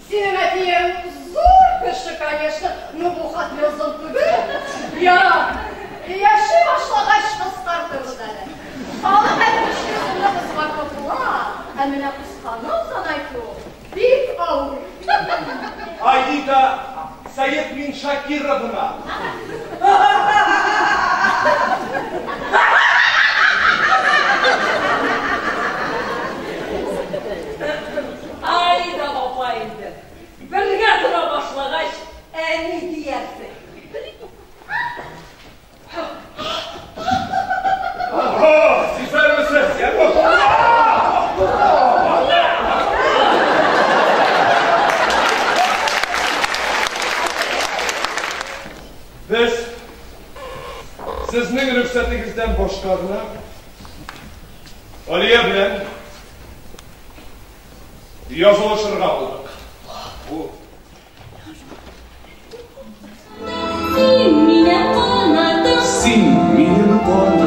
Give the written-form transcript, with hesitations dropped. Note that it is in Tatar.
Синең әтиең зур кеше, конечно, но бу хәтле озын түгел. Ярар, яши башлагач кыскартырбыз әле. Халык әйтмешли, озынны кыскартып була, ә менә кысканы озынайту бик авыр. Аида Саетминшакировна. Аида апа инде. Бергә тора башлагач, әни диярсең. Исәнмесез! Без сезнең рөхсәтегездән башка гына Алия белән язылышырга булдык. Бу Син минем канатым. Син минем канатым.